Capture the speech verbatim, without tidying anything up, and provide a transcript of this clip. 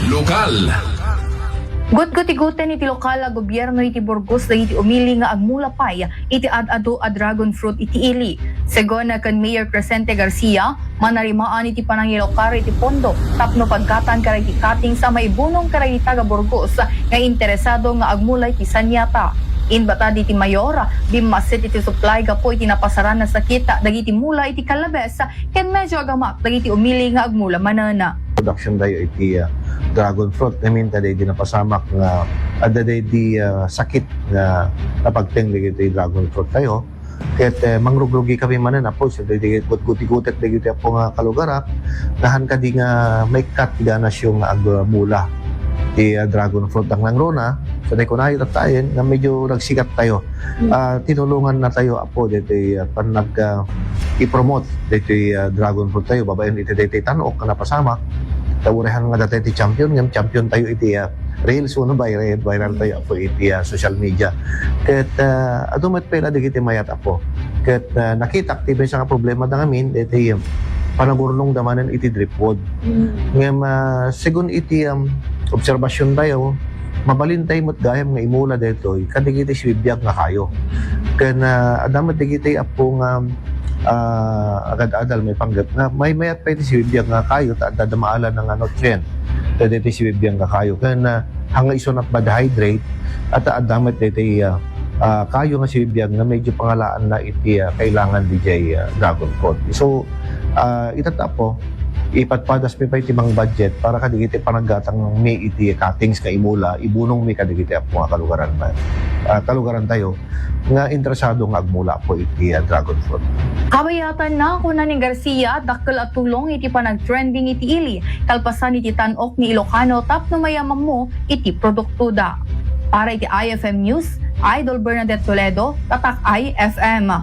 Lokal. Gutgutigoten iti lokal a gobierno iti Burgos dagiti umili nga agmula pay iti ad-adu a dragon fruit iti ili. Segun ken Mayor Crescente Garcia, manarimaan iti panangilukar iti pondo tapno paggatang kadagiti cuttings a maibunong kadagiti taga-Burgos nga interesado nga agmula iti saniata. Inbatad iti mayor, bimmassit iti supply gapu iti napasaran a sakit dagiti mula iti Calabes ken medyo agamak dagiti umili nga agmula manen. Production tayo iti, ah, dragon fruit. I mean, ta daydi napasamak nga adda daydi, ah, sakit nga napagteng dagiti dragon fruit tayo. Ket, eh, mangrugrugi kami manen, Apo, sa daydi gutgutigutek dagiti Apo nga kalugarak, nahan kadi nga maikkat ti ganasyo nga agmula ti, ah, dragon fruit. Ang nangruna, sa day kunayo tattayen, nga medyo nagsikat tayo. Mm. Ah, tinulungan na tayo, Apo, daytoy, ah, panag, ah, i-promote daytoy, ah, dragon fruit tayo, babaen iti daytoy tan-ok nga napasamak. Ta uray han nga daytoy ti champion, ngem champion tayo iti, ah, reels wenno viral, viral tayo, Apo, iti, ah, social media. Ket, ah, adu met pay la dagiti mayat, Apo. Ket, ah, nakitak ti maysa nga problema da ngamin, daytoy, ah, panagurnong da manen iti driftwood. Mm. Ngem, ah, segun iti, um, obserbasion tayo, mabalin tayo met gayam nga imula daytoy kadagiti sibibiag nga kayo. Ken, ah, adda met dagiti Apo nga, ah, agad-adal maipanggep nga maymayat pay ti sibibiag nga kayo ta adda da maalan nga nutrient dagiti sibibiag nga kayo. Ken, ah, hanga isu nga agpadahydrate, at adda met dagiti, ah, ah, kayo nga sibibiag nga medyo pangalaanna iti, ah, kailangan diay, ah, dragon fruit. So, ah, ita ta, Apo, ipadpadas mi pay ti mang budget para kadagiti panaggatang mi iti cuttings nga imula, ibunong mi kadagiti Apo nga kalugaran man, ah, kalugaran tayo nga interesado nga agmula, Apo, iti, ah, dragon fruit. Kabayatanna, kuna ni Garcia, dakkel a tulong iti panagtrending iti ili, kalpasan iti tan-ok ni Ilocano tapno mayamammo iti produktoda. Para iti I F M News, Idol Bernadette Toledo, Tatak I F M.